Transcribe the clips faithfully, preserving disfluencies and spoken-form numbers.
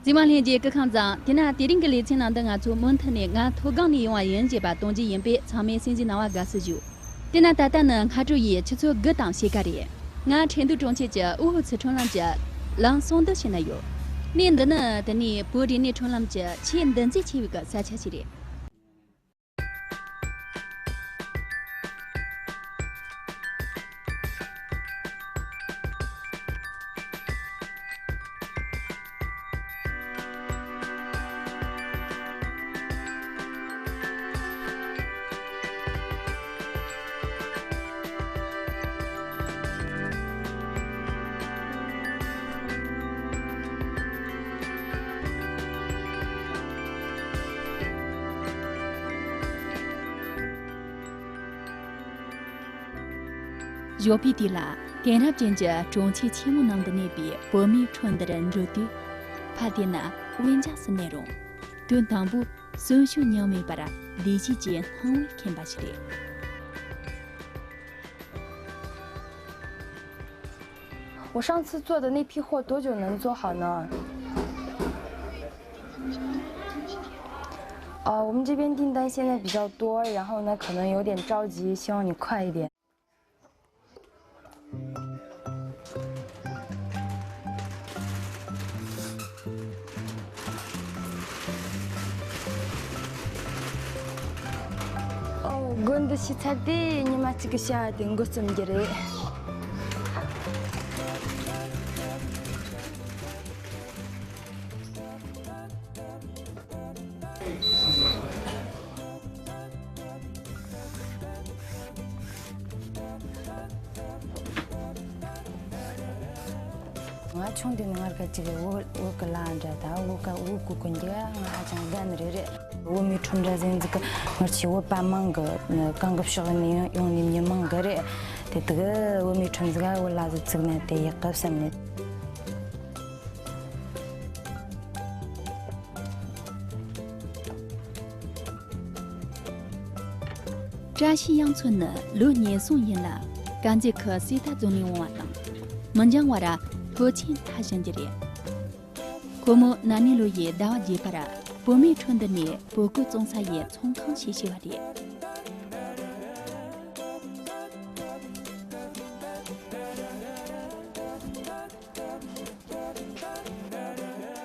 རྫིང་མ་ལྷན་རྒྱས་སྐུ་ཁམས་བཟང་། དེས་ན་དེ་རིང་གི་ལེ་ཚན་ནང་དུ་ང་ཚོ་མུ་མཐུད་ནས་ང་མཐོ་སྒང་ནས་ཡོང་བ་ཡིན་ཞེས་པ་གཏོང་རྒྱུ་ཡིན་པས་ཚང་མས་གསན་གཟིགས་གནང་བར་དགའ་བསུ་ཞུ། དེས་ན་ད་ལྟ་ནི་སྔ་དྲོ་ཡི་ཆུ་ཚོད་དགུ་དང་ཕྱེད་ཀ་རེད། ང་ཁྲེང་ཏུའུ་གྲོང་ཁྱེར་གྱི་ཝུའུ་ཧུ་ཚི་ཁྲོམ་ལམ་གྱི་ལམ་ཟུང་དུ་ཕྱིན་ན་ཡོད། གནས་འདི་ནི་དེ་ནས་བོད་རིག་གནས་ཁྲོམ་ལམ་གྱི་ཆེས་འདུ་འཛི་ཆེ་བའི་གི་ས་ཆ་ཞིག་རེད། ཞོགས་པའི་དུས་ལ་དེང་རབས་ཅན་གྱི་གྲོང་ཁྱེར་ཆེན་མོ་ནང་དུ་གནས་པའི་བོད་མིའི་ཁྲོད་འདིར་འགྲོ་དུས། ཕ་དེ་ན་དབེན་འཇགས་སུ་གནས་རུང་། དོན་དང་པོ་གསོན་ཤུགས་ཉམས་མེད་པར་བདེ་སྐྱིད་ཀྱི་སྣང་བས་ཁེངས་པ་ཞིག་རེད། 我上次做的那批货多久能做好呢？呃，我们这边订单现在比较多，然后呢，可能有点着急，希望你快一点。 ཨོ། སྒོ་འདི་ཕྱེ་ཚར་དུས་ཉི་མ་གཅིག་གི་བྱ་བ་དེ་འགོ་རྩོམ་རྒྱུ་རེད། ང་ཆུང་དུས་ནས་ང་ར་ག་ཅིག་བོད་བོད་ཀྱི་ལྭ་འདྲ་དང་བོད་ཀ་བོད་གོས་གོན་རྒྱུ་ང་ཧ་ཅང་དགའ་ནི་རེད་རེད། བོད་མིའི་ཁྲོམ་འདྲ་ཟེར་ནི་ཟིག་གི་ང་ཆེ་བོད་པ་མང་གི་གང་གི་ཕྱོགས་ནས་ཡོང་ནས་མྱི་མང་གི་རེད། དེ་དག་བོད་མིའི་ཁྲོམ་ཟིག་ག་བོད་ལྭ་ཟིག་བཙུགས་ན་དེ་ཡག་གི་བསམ་ནས། བཀྲ་ཤིས་དབྱངས་མཚོ་ནི་ལོ་ཉེར་གསུམ་ཡིན་ལ། དཀར་མཛེས་ཁུལ་གསེར་རྟ་རྫོང་ནས་འོང་བ་དང་། མི་འགྱང་བར་ལྷོ་ཆེན་མཐར་ཕྱིན་རྒྱུ་རེད། ཁོ་མོ་ན་ནིང་ལོ་ཡི་ཟླ་བ་བརྒྱད་པར་བོད་མིའི་ཁྲོད་འདི་ནས་བོད་གོས་བཙོང་ས་ཡི་ཚོང་ཁང་ཞིག་ཕྱེ་བ་རེད།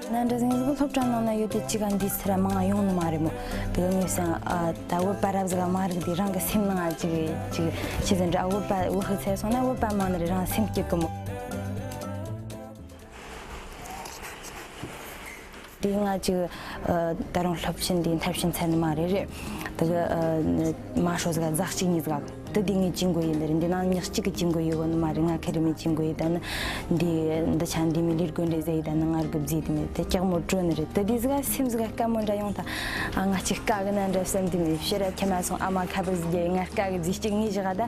ནན་འདྲ་ཟིང་ཟིག་སློབ་གྲྭ་ནང་ན་ཡོད་དེ་གཅིག་ག་འདི་སེ་ར་མང་ཡོང་ནི་མ་རེད་མོ། དེ་ག་ངས་བསམ་ཨ་ད་བོད་པ་རབ་ཟིག་ག་མ་རིག་དེ་རང་གི་སེམས་ནང་ཨ་ཅིག་ཅིག་ཤི་ཟིན་འདྲ། ཨ་བོད་པ་བོད་ཧི་ཚེ་སོང་ན་བོད་པ་མང་ནི་རེད། རང་སེམས་སྐྱིད་གི་མོ། དེ་ང་ཅིག་ཨ་ད་རུང་སློབ་ཆེན་དེ་མཐར་ཕྱིན་ཚར་ནི་མ་རེད་རེད། དེ་གི་ཨ་མ་ཧྲོ་ཟིག་ག་ཟླ་གཅིག་གཉིས་ཟིག་ག་དེ་དེ་ངས་ཅི་འགོ་ཡིན་ནི་རེད། འདི་ནང་ཉག་གཅིག་གི་ཅི་འགོ་ཡོད་གོ་ནི་མ་རེད། ང་ཁེ་རེ་མེད་ཅི་འགོ་ཡིན། ད་ནི་འདི་འདི་ཆ་འདི་མི་ལིར་དགོན་འདྲེ་ཟེ་ཡིན། ད་ནི་ང་རྒུབ་ཟེ་དེ་མེད་དེ་ཀྱག་མོ་དྲོ་ནི་རེད། དེ་དེ་ཟིག་ག་སེམས་ཟིག་ག་དཀའ་མོ་འདྲ་ཡོང་ད། ཨ་ང་ཅིག་དཀའ་གི་ན་འདྲ་བསམ་དེ་མེད། ཕྱི་ར་ཁྱེད་མ་སོང་ཨ་མ་ཁ་པར་ཟིག་རྒྱ་ཡིན། ང་དཀའ་གི་ཟིག་གཅིག་ངས་བཞག་ད།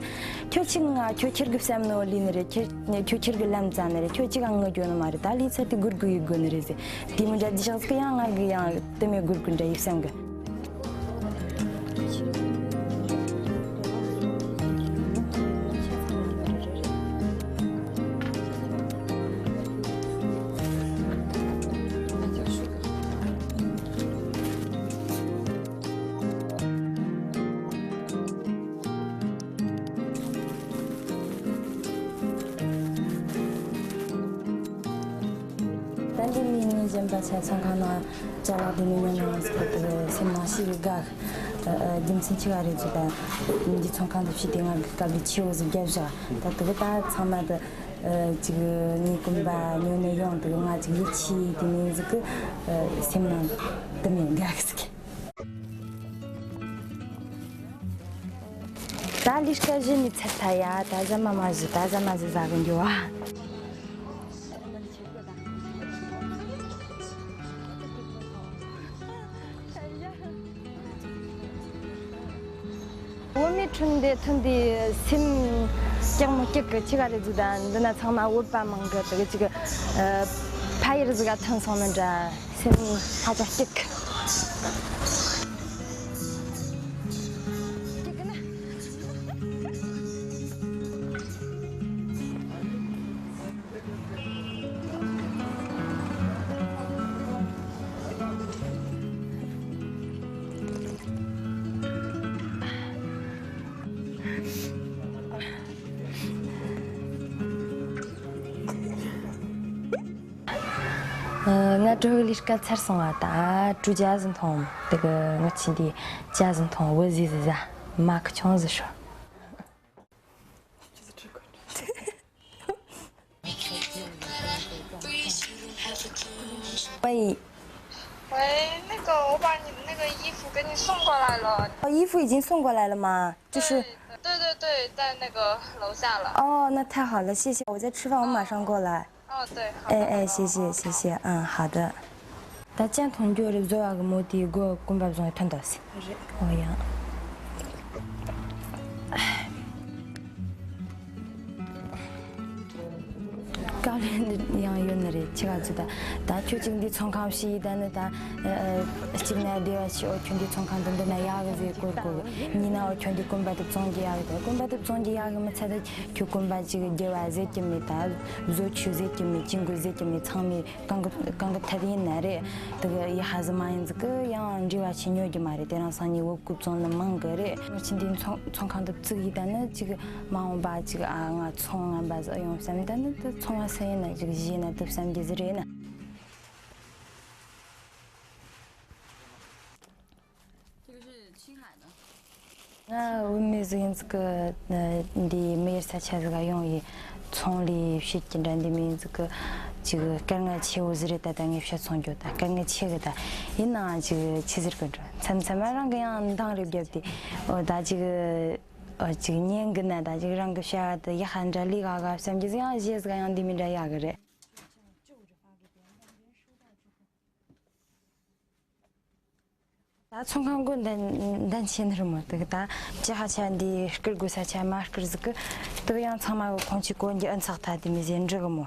ཁྱོད་ཅིག་ང་ཁྱོད་ཁྱེར་གི་བསམ་ནོ་ལི་ནི་རེད། ཁྱོད་ཁྱོད་ཁྱེར་གི་ལམ་རྩ་ནི་རེད། ཁྱོད་ཅིག་ག་ངུ་རྒྱོ་ནི་མ་རེད། ད་ལི་ཚ་དེ་གུར་གུ་ཡི་དགོ་ནི་རེད་ཟེ། དེ་མི་འདྲ་འདི་ཞག་ཟིག་ཡང་ང་གི་ཡང་དེ་མེད་གུར་གུ་འདྲ་ཡི་བསམ་གི། ད་འདི་མི་ངོས་གཞན་པ་ཆ་ཚང་ཁང་ན་ཅ་ལག་དེ་མི་ཉོ་ཉོ་ཟིག་གི་དེ་སེམས་ནང་ཤི་གི་དགའ། རྒྱུ་མཚན་ཆི་ག་རེད་ཅེ་ད། འདི་ཚོང་ཁང་དུ་ཕྱི་དེ་ང་གི་དཀའ་ལས་ཆེ་བོ་ཟིག་བརྒྱབ་བཞག་ད་དེ་གི་ད་ཚང་མ་དེ་ཅིག་ངའི་གོམ་པ་ཉོ་ནས་ཡོང་དེ་གི་ང་ཅིག་ཡིད་ཆེས་དེ་མི་ཟིག་གི་སེམས་ནང་དེ་མི་དགའ་གི་ཟིག་ད་ལས་ཀ་གཞི་ནས་ཚར་ཐལ་ཡ། ད་ཟ་མ་མ་ཟི། ད་ཟ་མ་ཟི་ཟ་གི་འགྱོ་བ། བོད་མིའི་ཁྲོད་འདི་ཐོན་དུས་སེམས་སྐྱག་མོ་སྐྱག་གི། ཆི་ག་རེད་ཟིག་ད་འདི་ན་ཚང་མ་བོད་པ་མང་གི། དེ་གི་ཅིག་ཕ་ཡུལ་ཟིག་ག་ཐོན་སོང་ནི་འདྲ། སེམས་ཧ་ཅང་སྐྱིད། ད་ཀྲུའུ་ལི་སྐད་ཚར་སོང་ང་ད་ཀྲུའུ་ཇ་ཟིན་ཐོང་དེ་གི་ང་ཆི་འདི་ཇ་ཟིན་ཐོང་བུ་ཟི་ཟི་ཟ་མ་ཁི་ཆུང་ཟི་ཧྲོ།喂。喂，那个，我把你那个衣服给你送过来了。哦，衣服已经送过来了吗？就是。对，对，对，对，在那个楼下了。哦，那太好了，谢谢。我在吃饭，我马上过来。哦，对，好的，哎，哎，好的，谢谢，好的。谢谢，嗯，好的。ད་ཅན་ཐོང་རྒྱུ་རེད་བཟོ་བ་གི་མོ་དེའི་སྒོ་གོམ་པ་བཟུང་ཐོན་ཏོ་སི། རེད། ཨོ་ཡ། དཀའ་ལས་འདི་ཡང་ཡོད་ནི་རེད་ཆི་ག་ཚོད་ད། ད་ཁྱོད་ཅིག་འདི་ཚོང་ཁང་ཕྱི་ཡི་ད་ནི་ད། གཅིག་ན་བདེ་བ་ཆེ་ཨོ་ཁྱོད་འདི་ཚོང་ཁང་འདི་འདི་ན་ཡག་གི་ཟེར་སྐོར་གོ་གི། གཉིས་ན་ཨོ་ཁྱོད་འདི་གོམ་པ་དེ་བཙོང་རྒྱུ་ཡག་གི་ད་གོམ་པ་དེ་བཙོང་རྒྱུ་ཡག་གི་མི་ཚད་ད་ཁྱོད་གོམ་པ་ཅིག་རྒྱལ་བ་ཟེར་གྱི་མེད་ད། བཟོ་ཆུ་ཟེར་གྱི་མེད་ཅིང་གུ་ཟེར་གྱི་མེད་ཚང་མས། གང་གི་གང་གི་ཐད་ཡིན་ན་རེད། དེ་གི་ཡི་ཧ་ཟི་མ་ཡིན་ཟིག་གི་ཡང་འབྲེལ་བ་ཆེ་ཉོ་རྒྱུ་མ་རེད། དེ་རང་སང་ཉིན་འུ་ཀུ་བཙོང་ནི་མང་གི་རེད། ང་ཆི་འདི་ཚོང་ཚོང་ཁང་དུ་བཙུགས་ཡི་ད་ནི་ཅིག་མ་འོངས་པ་ཅིག་ཨ་ང་ཚོང་ངན་པ་ཟིག་ཡོང་བསམ་ད་ནི་དེ་ཚོང་བ་སུ་ཡིན་ན་ཅིག་གཞི་ན་དེ་བསམ་རྒྱུ་ཟིག་རེད་ན། 这个是青海的。 ང་བུད་མེད་ཟིག་ཡིན་ཟིག་གི་འདི་མི་ཡུལ་ས་ཆ་ཟིག་ག་ཡོང་ཡི་ཚོང་ལས་བྱེད་ཀྱི་འདྲ་འདི་མི་ཡིན་ཟིག་གི་ཅིག་དཀའ་ངལ་ཆེ་བོ་ཟིག་རེད། ད་ད་ངས་བཤད་ཚོང་རྒྱུ་ད་དཀའ་ངལ་ཆེ་གི་ད་ཡིན་ནའང་ཅིག་ཆི་ཟེར་གི་འགྲོ་མཚམས་མཚམས་རང་གི་ཡང་འདང་རེ་བརྒྱབ་སྟེ་ཨོ་ད་ཅིག་ཨོ་ཅིག་ཉན་གི་ན་ད་ཅིག་རང་གི་བྱ་བ་དེ་ཡག་ཧ་འདྲ་ལས་ག་ག་བསམ་གྱི་ཟིག་ཡང་གཞས་ཟིག་ཡང་འདི་མི་འདྲ་ཡག་གི་རེད། ད་ཚོང་ཁང་སྒོ་འདན་འདན་ཆེ་ནི་རེད་མོ། དེ་གི་ད་ཅི་ཧ་ཆ་འདི་སྐུར་དགོས་ས་ཆ་མ་སྐུར་ཟིག་གི་དེ་གི་ཡང་ཚང་མ་གི་ཁོང་ཆི་གོ་འདི་ཨ་ཚག་ཐ་དེ་མི་ཟེར་འདྲི་གི་མོ།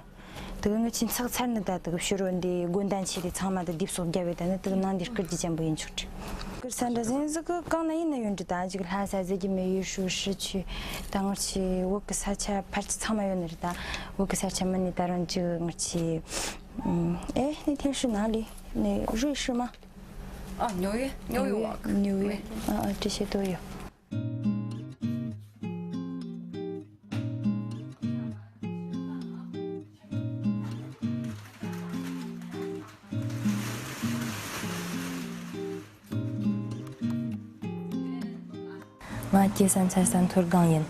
དེ་གི་ངི་ཆི་ཚག་ཚར་ནི་ད་དེ་གི་ཕྱི་རོ་འདི་སྒོ་འདན་ཆེ་དེ་ཚང་མ་དེ་རྡིབ་སོགས་རྒྱབ་བས་ད་ནི་དེ་གི་ནང་འདི་སྐུར་གྱི་ཅན་པོ་ཡིན་ཆོག་དྲི་སྐུར་ས་འདྲ་ཟིན་ཟིག་གི་གང་ན་ཡིན་ན་ཡོད་འདྲི། ད་ཅིག་ལྷ་ས་ཟེར་གྱི་མེ་ཡུལ་ཧྲུའུ་ཧྲི་ཆུ་ད་ངར་ཆི་བོད་གི་ས་ཆ་ཕར་ཆི་ཚང་མ་ཡོད་ནི་རེད། ད་བོད་གི་ས་ཆ་མ་ནི་ད་རང་ཅིག་ངར་ཆི། 嗯，哎，那天是哪里？那瑞士吗？啊，纽约，紐约walk。纽约。啊啊，这些都有。 ང་སྐྱེས་ས་འཚར་ས་མཐོ་སྒང་ཡིན།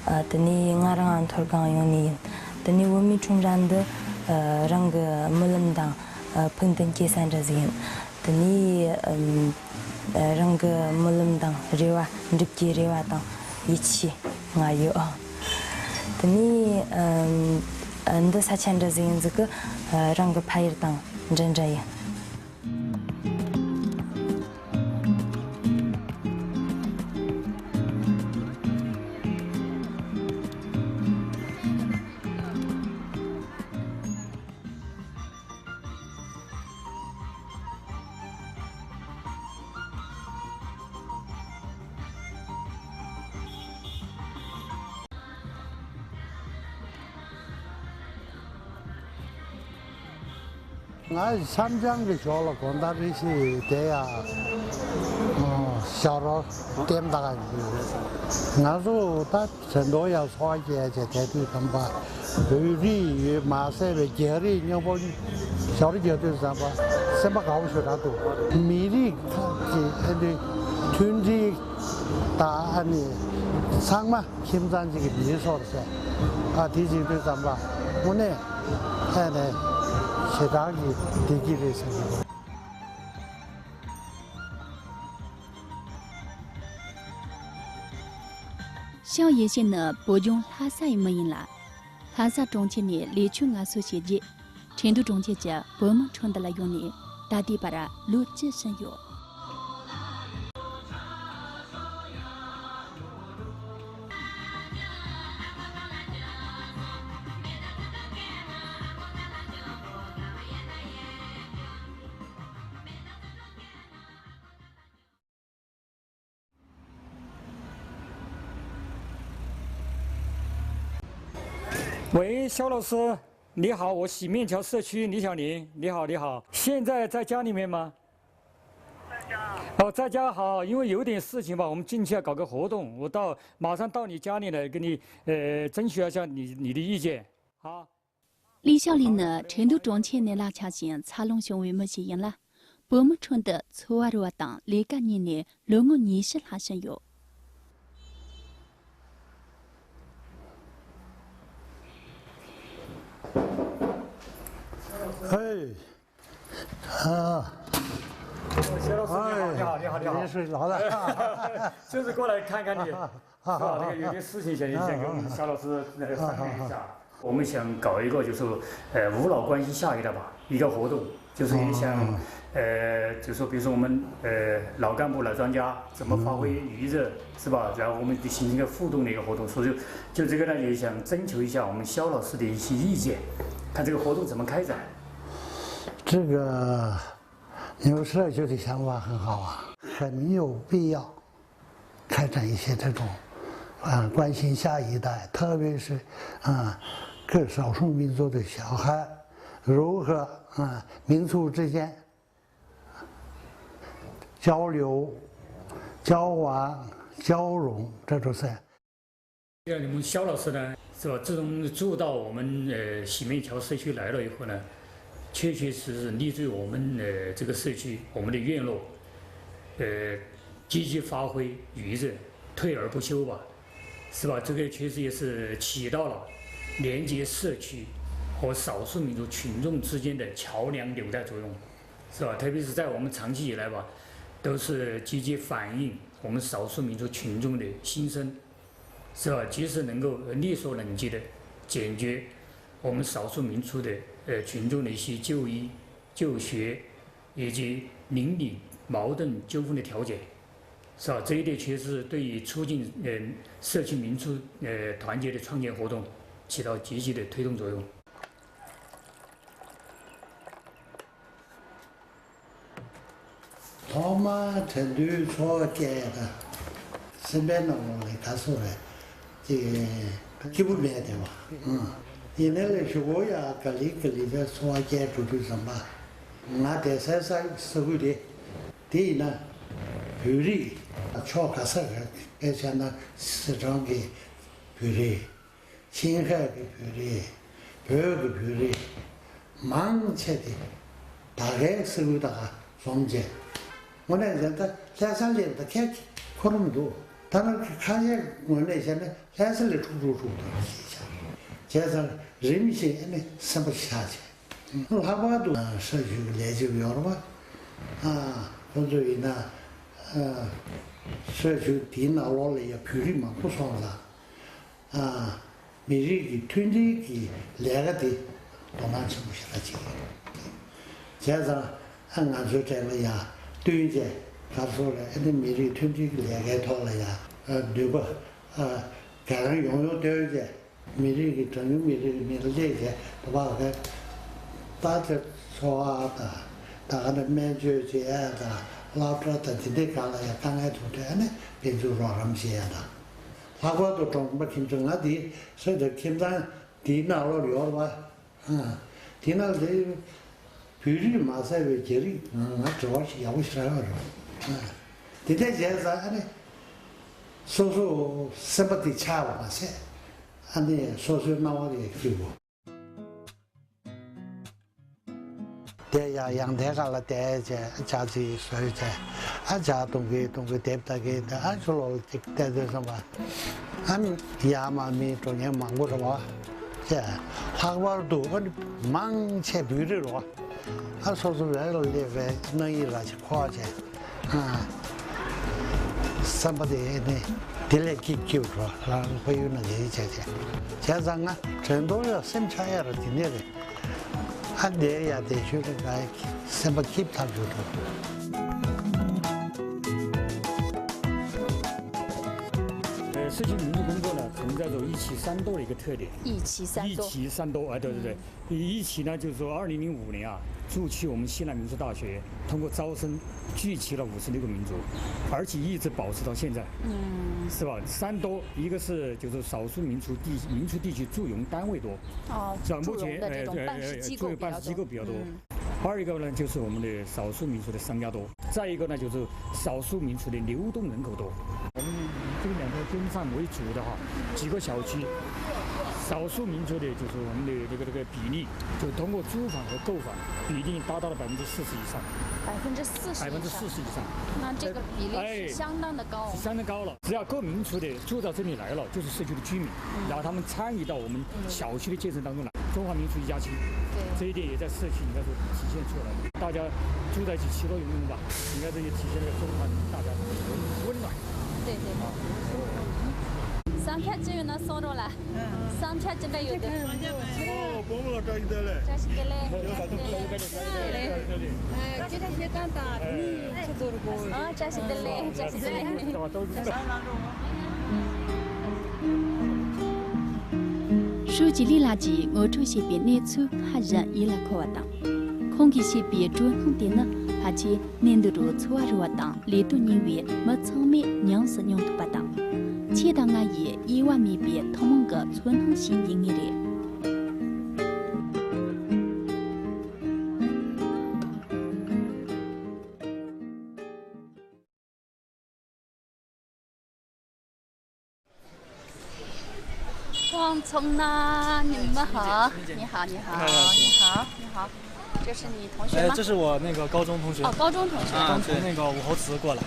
ཨ་དེ་ནས་ང་རང་མཐོ་སྒང་ཡོང་ནི་ཡིན། དེ་ནས་བོད་མིའི་ཁྲོམ་ར་འདི་ཨ་རང་གི་རྨི་ལམ་དང་ཨ་ཕུགས་འདུན་སྐྱེས་ས་འདྲ་ཟིག་ཡིན། དེ་ནས་ཨམ་ཨ་རང་གི་རྨི་ལམ་དང་རེ་བ་འགྲུབ་ཀྱི་རེ་བ་དང་ཡིད་ཆེས་ང་ཡོད། དེ་ནས་ཨམ་ཨ་འདི་ས་ཆ་འདྲ་ཟིག་ཡིན་ཟིག་གི་ཨ་རང་གི་ཕ་ཡུལ་དང་འདྲ་འདྲ་ཡིན། ང་ཤམ་བྱང་གི་ཞོར་ལ་དགོང་དག་རེ་ཞིག་བསྡད་ཡ། ཞབས་བྲོ་ལྟེམ་ད་ག་ཡིན། ང་ཚོ་ད་དྲན་ཐོ་ཡ་འཚོ་བ་སྐྱེལ་བྱས་བསྡད་དུས་ཙམ་པ་བོད་རིགས་ཡོད་མ་ཟད་པའི་རྒྱ་རིགས་མཉམ་པོ་ཞབས་བྲོ་རྒྱག་དུས་ཙམ་པ་སེམས་པ་དགའ་བོ་ཞེ་དྲག་འདུག་མི་རིགས་ཁག་གི་ཨ་ནི་མཐུན་སྒྲིལ་དང་ཨ་ནི་ཚང་མ། ཁྱིམ་ཚང་གཅིག་གི་མིའི་སོར་ཟེར། ཨ་དེ་བྱེད་དུས་ཙམ་པ་དངོས་གནས་ཨ་ནི་ཞེ་དྲག་གི་བདེ་སྐྱིད་རེད་ཟེར་གྱི་འདུག 香云县ནི་བོད་ལྗོངས་ལྷ་ས་ཡི་མི་ཡིན་ལ། ལྷ་ས་གྲོང་ཁྱེར་ནས་ལས་ཆོད་ངལ་གསོ་བྱས་རྗེས། ཁྲེང་ཏུའུ་གྲོང་ཁྱེར་གྱི་བོད་དམངས་ཁྲོམ་འདི་ལ་ཡོང་ནས་ད་ལྟའི་བར་ལོ་བཅུ་ཕྱིན་ཡོད། Wei Xiao 老师，你好，我洗面桥社区李小林，你好，你好，现在在家里面吗？哦，在家好，因为有点事情吧，我们近期要搞个活动，我到马上到你家里来，给你呃征求一下你你的意见，好。ལི་ཞའོ་ལི་ནི་ཁྲེང་ཏུའུ་གྲོང་ཁྱེར་ནས་ལག་ཆ་ཞིང་འཚར་ལོངས་བྱུང་བའི་མི་ཞིག་ཡིན་ལ། བུ་མོ་ཁྲོད་དུ་འཚོ་བ་རོལ་བ་དང་ལས་ཀ་གཉེར་ནས་ལོ་ངོ་ཉི་ཤུ་ལྷག་ཕྱིན་ཡོད། ཧེ། 啊，谢老师，你好，你好，你好，你好。您是老的，就是过来看看你，是吧？这个有点事情想想跟我们夏老师那个商量一下。我们想搞一个就是呃扶老关心下一代吧，一个活动，就是也想呃就是说比如说我们呃老干部老专家怎么发挥余热，是吧？然后我们就形成一个互动的一个活动，所以就这个呢也想征求一下我们肖老师的一些意见，看这个活动怎么开展。这个。 牛社区的想法很好啊，很有必要开展一些这种，啊，关心下一代，特别是啊，各少数民族的小孩如何啊，民族之间交流、交往、交融这种事。 像你们肖老师呢，是吧？自从住到我们呃喜面桥社区来了以后呢，确确实实立足于我们呃这个社区，我们的院落，呃，积极发挥余热，退而不休吧，是吧？这个确实也是起到了连接社区和少数民族群众之间的桥梁纽带作用，是吧？特别是在我们长期以来吧，都是积极反映我们少数民族群众的心声。 是吧？及时能够力所能及的解决我们少数民族的呃群众的一些就医、就学以及邻里矛盾纠纷的调解，是吧？这一点确实对于促进呃社区民族呃团结的创建活动起到积极的推动作用。 ཐོག་མར་དྲན་དུས་འཚོ་བ་སྐྱེལ་ཡ་དང་སེམས་པའི་ནང་ལོགས་ལ་ག་སོ་རེད་ཅིག་སྐྱིད་པོ་མེད་དེ་བ། ཡིན་ནའི་ལས་ཞུ་གོ་ཡ་ག་ལི་ག་ལི་བའི་འཚོ་བ་སྐྱེལ་འགྲོ་དུས་ཙམ་པ་ང་བསྡད་སའི་ས་ས་ཁུལ་དེ་དེ་ཡིན་ན་བོད་རིགས་ཕྱོགས་ག་ས་ག་དཔེ་བྱས་ན་སི་ཁྲོན་གྱི་བོད་རིགས། ཆིང་ཧའེ་གི་བོད་རིགས། བོད་ཀྱི་བོད་རིགས། མང་ཆེ་དེ་ད་གའི་སི་ཁུལ་ད་ག་འཛོམས་བྱས། དངོས་གནས་བྱས་ན་ད་ལྷ་ས་སླེབས་ད་ཁྱད་ཁོ་རང་མི་འདུག་ད་ནང་གི་ཁ་ཤས་ངོས་ནས་བྱས་ན་ལྷ་ས་ལས་འཁྲུག་འཁྲུག་འཁྲུག་འདུག་ཞེས་བྱ། བྱས་ཙང་རིམ་བཞིན་ཨ་ནི་སེམས་པ་ཆག་བྱས། ལྷག་པར་དུ་ས་ཆུ་གི་ལས་བྱེད་ཡོད་རེད་པ། ཁོང་ཚོ་ཡིན་ན་ས་ཆུ་དེའི་ནང་ལོགས་ལ་ཡ་བོད་རིགས་མང་པོ་སོང་ཙང་། མི་རིགས་ཀྱི་མཐུན་སྒྲིལ་གྱི་ལས་ཀ་དེ་དོ་སྣང་ཆེན་པོ་ཞེ་དྲག་བྱེད་ཀྱི་ཡོད། བྱས་ཙང་ང་ཚོའི་གྲས་ལ་ཡང་བསྟུན་བྱས་ག་རེ་ཟེར་རེད། ཨ་ནི་མི་རིགས་མཐུན་སྒྲིལ་གྱི་ལས་ཀའི་ཐོག་ལ་ཡང་ནུས་པ་གང་ཡོང་ཡོང་བཏོན་བྱས་མི་རིགས་ཀྱི་གྲངས་ཉུང་མི་རིགས་ཀྱི་མི་ལ་སླེབས་བྱས་དེ་བར་ག་ད་དེ་འཚོ་བ་དང་ད་ག་ནས་སྨན་བཅོས་བྱེད་ཡ་དང་སློབ་གྲྭ་དང་དེ་འདྲའི་སྒང་ལ་ཡང་དཀའ་ངལ་འདུག་དུས་ཨ་ནི་ཕན་ཚུན་རོགས་རམ་བྱེད་ཡ་དང་། ལྷག་པར་དུ་གྲོང་པ་ཁྱིམ་ཚང་ང་དེའི་སྲོལ་དེ་ཁྱིམ་ཚང་དེའི་ནང་ལོགས་ཡོད་རེད་པ། དེ་ནང་དེ་བོད་རིགས་མ་ཟད་པའི་རྒྱ་རིགས་ང་ང་འབྲེལ་བ་ཞིག་ཡག་པོ་ཞིག་རག་ཡོད་རེད། དེ་འདྲ་བྱས་ཙང་ཨ་ནི་སོ་སོ་སེམས་པ་དེ་ཆགས་པ་མ་ཟད་ཨ་ནི་སོ་སོའི་སྣང་བ་ལ་ཡང་སྐྱིད་པོ། དེ་ཡང་ཡང་དེ་ག་ལ་བསྡད་བྱས་ཇ་ཅིག་བཟོས་བྱས་ཨ་ཇ་བཏུང་གི་བཏུང་གི་དེབ་ལྟ་གི་དེ་ཨ་ཆུ་ལོག་ལ་ཅིག་བལྟས་དུས་ཙམ་པ་ཨ་ཡར་མར་མི་འགྲོ་མཁན་མང་པོ་རེད་བ། བྱས་ལྷག་པར་དུ་ཨ་ནི་མང་ཆེ་བོད་རིགས་རེད་བ། ཨ་སོ་སོ་བོད་ལ་སླེབས་པའི་སྣང་ཡིག་ར་ཅིག་འཁོར་བྱས་ཨ་བསམ་པ་དེ་ནི་དེ་ལས་སྐྱིད་སྐྱིད་འགྲོ་རང་ཕ་ཡུལ་ནང་གི་བྱས་བྱས་བྱས་ཙང་ང་དྲན་རྟོག་ཡོད་སེམས་ཆགས་ཡ་ར་དེ་འདྲས་རེད། ཨ་འདིར་ཡ་བསྡད་ཤོད་རེ་ང་སེམས་པ་སྐྱིད་ཐག་ཆོད་འགྲོ།呃，社区民宿工作呢，存在着一企三多的一个特点。一企三多。一企三多，哎，对对对，一企呢，就是说，二零零五年啊，朱鑫我们西南民族大学通过招生，聚集了五十六个民族，而且一直保持到现在，嗯，是吧？三多，一个是就是少数民族地民族地区驻营单位多，哦，是吧？目前哎，对，办事机构比较多。二一个呢，就是我们的少数民族的商家多，再一个呢，就是少数民族的流动人口多。我们以这两条街上为主的哈，几个小区，少数民族的，就是我们的这个这个比例，就通过租房和购房，比例达到了百分之四十以上。百分之四十，百分之四十以上。那这个比例是相当的高。相当高了。只要各民族的住到这里来了，就是社区的居民，然后他们参与到我们小区的建设当中来，中华民族一家亲，这一点也在社区应该说体现出来。大家住在一起，其乐融融吧，应该这也体现了中华民族大家的温温暖。对对对。三开只有那送肉了。三开真的有的。ཨོ་བུ་མོ་ལ་བཀྲ་ཤིས་བདེ་ལེགས། བཀྲ་ཤིས་བདེ་ལེགས། བཀྲ་ཤིས་བདེ་ལེགས། ཅི་ད་ཤེས་ད་ད་ནི་ཁྱི་དོར་གོ། ཨ་བཀྲ་ཤིས་བདེ་ལེགས། བཀྲ་ཤིས་བདེ་ལེགས། ཧྲུའུ་ཅི་ལི་ལགས་ཀྱིས་ངོ་སྤྲོད་བྱས་པའི་གནས་ཚུལ་སྔར་བཞིན་ཡིད་ལ་འཁོར་བ་དང་། ཁོང་གིས་བཤད་པའི་སྤྲོ་སྣང་དེ་ནི་ཕལ་ཆེར་གནས་འདི་རུ་འཚོ་བ་རོལ་བ་དང་ལས་དོན་གཉེར་བའི་མི་ཚང་མས་ཉམས་སུ་མྱོང་ཐུབ་པ་དང་། ཁྱེད་དང་ང་ཡིས་དབྱེ་བ་མེད་པའི་ཐུན་མོང་གི་ཚོར་སྣང་ཞིག་ཡིན་ངེས་རེད། ཚོང་ཚོང་ན་ཉི་མ་ཧ། 你好，你好，你好，你好。这是你同学哎，吗？这是我那个高中同学，哦，高中同学。刚从那个武侯祠过来。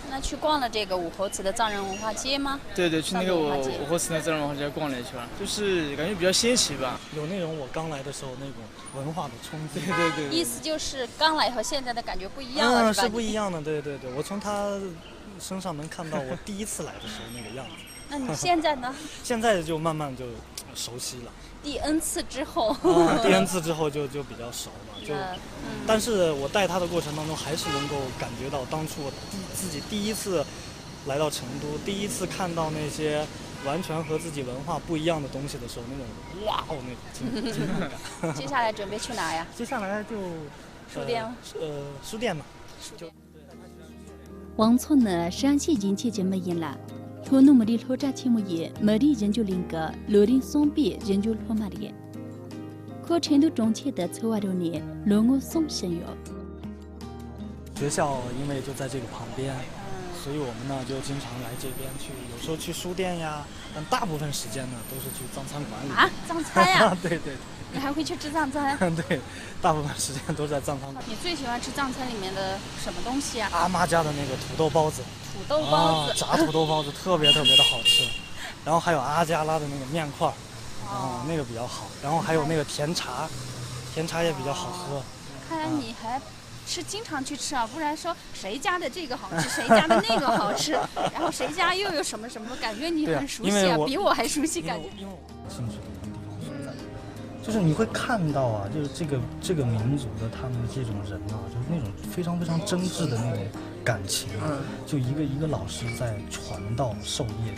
那去逛了这个武侯祠的藏人文化街吗？对对，去那个武藏族文化街武侯祠的藏人文化街逛了一圈，就是感觉比较新奇吧。有那种我刚来的时候那种文化的冲击。对对对。意思就是刚来和现在的感觉不一样了，嗯，是吧？是不一样的，对对对，我从他身上能看到我第一次来的时候那个样子。那你现在呢？现在就慢慢就熟悉了。第 N 次之后。啊，第 N 次之后就就比较熟了，就，嗯但是我带他的过程当中，还是能够感觉到当初我第自己第一次来到成都，第一次看到那些完全和自己文化不一样的东西的时候，那种哇哦那种惊惊叹感。接下来准备去哪呀？接下来就书店吗？呃，书店嘛，就。 ཝང་ཚོ་ནི་ཧྲན་ཞི་རྒྱུན་ཆད་ཀྱི་མི་ཡིན་ལ། ལྷོ་ནུབ་མི་རིགས་སློབ་གྲྭ་ཆེན་མོ་ཡི་མི་རིགས་ཞིབ་འཇུག་གླིང་གི་ལོ་རིམ་གསུམ་པའི་ཞིབ་འཇུག་སློབ་མ་རེད། ཁོ་ཁྲིན་ཏུའུ་གྲོང་ཁྱེར་དུ་འཚོ་བ་རོལ་ནས་ལོ་ངོ་གསུམ་ཕྱིན་ཡོད། 学校因为就在这个旁边，所以我们呢就经常来这边去，有时候去书店呀，但大部分时间呢都是去藏餐馆里。啊，藏餐呀？对对你还会去吃藏餐？对，大部分时间都在藏餐馆。你最喜欢吃藏餐里面的什么东西啊？阿妈家的那个土豆包子，土豆包子。啊，炸土豆包子特别特别的好吃，然后还有阿加拉的那个面块儿，啊，那个比较好，然后还有那个甜茶，甜茶也比较好喝。看来你还是经常去吃啊，不然说谁家的这个好吃，谁家的那个好吃，然后谁家又有什么什么，感觉你对啊很熟悉啊，因为我比我还熟悉感觉。因为我因为我兴趣的地方所在，就是你会看到啊，就是这个这个民族的他们这种人啊，就是那种非常非常真挚的那种感情，就一个一个老师在传道授业。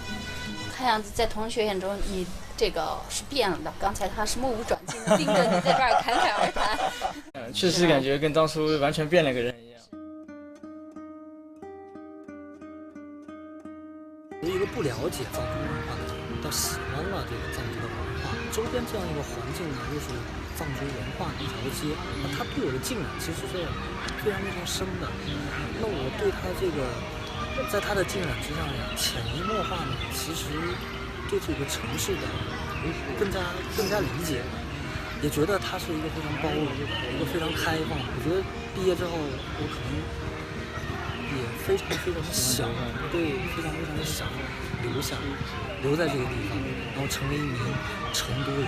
看样子在同学眼中，你这个是变了的。刚才他是目不转睛的盯着你在这儿侃侃而谈。嗯，确实感觉跟当初完全变了个人一样。从一个不了解藏族文化的人，到喜欢了这个藏族的文化，周边这样一个环境呢，又是藏族文化的一条街，那它对我的浸染其实是非常非常深的。那我对他这个，在他的浸染之下呀，潜移默化呢，其实对这个城市的更加更加理解，也觉得它是一个非常包容的，一个非常开放。我觉得毕业之后，我可能也非常非常的想，对，非常非常的想留下，留在这个地方，然后成为一名成都人。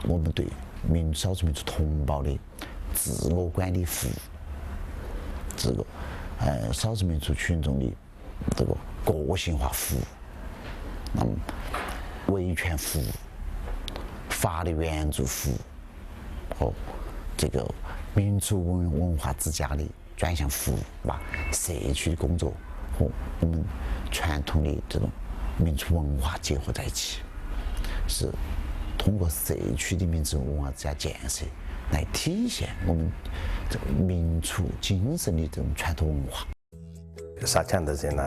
我们对民少数民族同胞的自我管理服务，这个呃少数民族群众的这个个性化服务，那么维权服务、法律援助服务和这个民族文文化之家的专项服务，把社区的工作和我们传统的这种民族文化结合在一起，是通过社区的民族文化之家建设来体现我们这个民族精神的这种传统文化。 ས་ཆ་འདི་ཟེར་ན་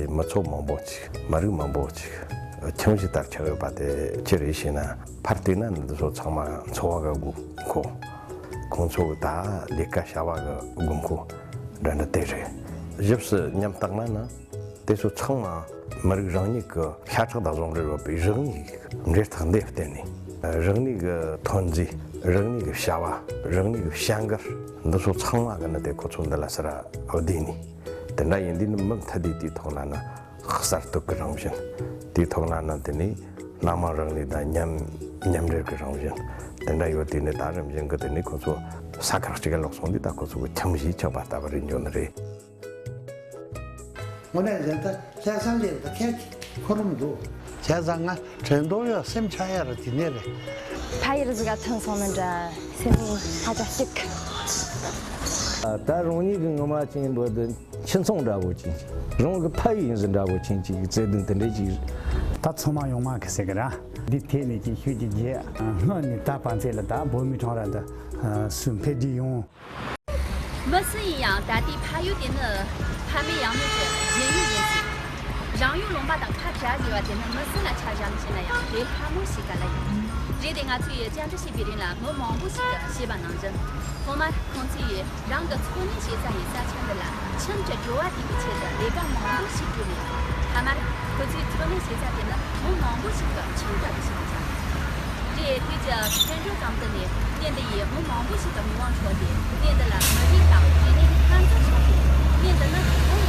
མི་ཚོགས་མང་པོ་ཅིག་མི་རིགས་མང་པོ་ཅིག་ཁྱིམ་གཞིས་ལྟར་ཆགས་ཡོད་པ་དེ་ཅི་རེད་ཞེ་ན། ཕར་བལྟས་ན་འདི་ཚོ་ཚང་མ་འཚོ་བ་གི་དགོས་མཁོ། ཁོང་ཚོ་ད་ལས་ཀ་བྱ་བ་གི་དགོས་མཁོ་འདྲ་འདྲ་དེ་རེད། ཞིབ་ཏུ་མཉམ་བརྟགས་ན་ན། དེ་ཚོ་ཚང་མ་མི་རིགས་རང་ཉིད་ཀྱི་ཤ་ཁྲག་དང་ཟུང་འབྲེལ་ཡོད་པའི་རིག་གནས་ཀྱི་འབྲེལ་ཐག་འདི་བརྟེན་ནས། རིག་གནས་ཀྱི་ཐོན་རྫས། རིག་གནས་ཀྱི་བྱ་བ། རིག་གནས་ཀྱི་བྱ་འགུལ། འདི་ཚོ་ཚང་མ་གི་ནི་དེ་ཁོ་ཚོ་འདི་ལ་ཟུར་བསྡུས་ནས། དེ་འདྲ་ཡིན་དུས་ནི་མུ་མཐུད་དེ་དེའི་ཐོག་ན་ནི་གསར་གཏོད་ཀྱི་རང་བཞིན། དེའི་ཐོག་ན་ནི་དེ་ནི་སྣ་མང་རིག་གནས་དང་མཉམ་མཉམ་འབྲེལ་གྱི་རང་བཞིན་དེ་འདྲ་ཡོད་དུས་ནི། ད་རིམ་བཞིན་གྱི་དེ་ནི་ཁོ་ཚོ་ས་ཁུལ་གཅིག་ལ་ལོག་སོང་དུས། ད་ཁོ་ཚོ་གི་ཁྱིམ་གཞིས་ཆགས་པ་ལྟ་བུ་རེད་འགྱོ་ནི་རེད། དངོས་གནས་བྱས་ན་ད་ལྷ་ས་ལས་ད་ཁྱད་ཁོ་རང་འདུག་བྱས་ཙང་ང་དྲན་རྟོག་ཡོད་སེམས་ཆགས་ཡ་ར་དེ་ནས་རེད། ཕ་ཡུལ་ཟིག་ག་ཐོན་སོང་ནི་འདྲ། སེམས་ཧ་ཅང་སྐྱིད་གི། ད་རང་ཉིད་ཀྱི་ངོ་མ་ཅན་པོ་དེ་ཁྱིམ་ཚང་འདྲ་བོ་ཅན་ཅིག་རང་གི་ཕ་ཡུལ་ཡིན་ཟིན་འདྲ་བོ་ཅན་ཅིག་བརྩེ་དུང་དེ་འདྲས་ཅིག་ད་ཚང་མ་ཡོང་མ་གི་ཟེར་གི་ར། འདི་ཐད་ནས་ཀྱི་ཤོད་ཀྱི་རྗེས་སྔོན་ནས་ད་བར་མཚམས་ལ་ད་བོད་མི་གྲངས་ར་ད་སུ་འཕེལ་རྒྱས་ཡོང་། མི་སུ་ཡིན་ཡང་ད་ལྟའི་ཕ་ཡུལ་དེ་ནི་ཕ་མེས་ཡང་མེས་ཀྱི་རྒྱལ་ཡུལ་ཡིན་ཟིན། རང་ཡུལ་ལུང་པ་དང་ཁ་བྲལ་དགོས་པ་དེ་ནི་མི་སུ་ལ་ཆ་བཞག་ནས་བཤད་ན་ཡང་དེ་སླ་མོ་ཞིག་ག་ལ་ཡིན། རེད་དེ། ང་ཚོས་བཅར་འདྲི་བྱེད་པའི་རིང་ལ་མི་མང་པོ་ཞིག་གིས་བཤད་པ་ནང་བཞིན། ཐོག་མར་ཁོང་ཚོས་རང་གི་འཚོ་གནས་བྱེད་ས་ཡི་ས་ཆ་འདི་ལ་ཁྱིམ་གྱི་འགྲོ་བ་དེ་གི་ཆེད་དུ་ལས་ཀ་མང་པོ་ཞིག་བསྒྲུབས་ནས། མཐའ་མར་ཁོ་ཚོའི་འཚོ་གནས་བྱེད་ས་དེ་ནི་མི་མང་པོ་ཞིག་གི་ཁྱིམ་འདྲ་བོ་ཞིག་ཡིན་ཙང་། རེད། དེ་རྗེས་འཕེལ་འགྲོ་གམ་དུ་ནས་གནས་འདི་ཡི་མི་མང་པོ་ཞིག་གི་མིག་དབང་ཕྱོགས་ཏེ། གནས་འདི་ལ་མི་རིགས་དང་རིག་གནས་ཕན་ཚུན་ཕྱོགས་ཏེ། གནས་འདི་ནི་མི་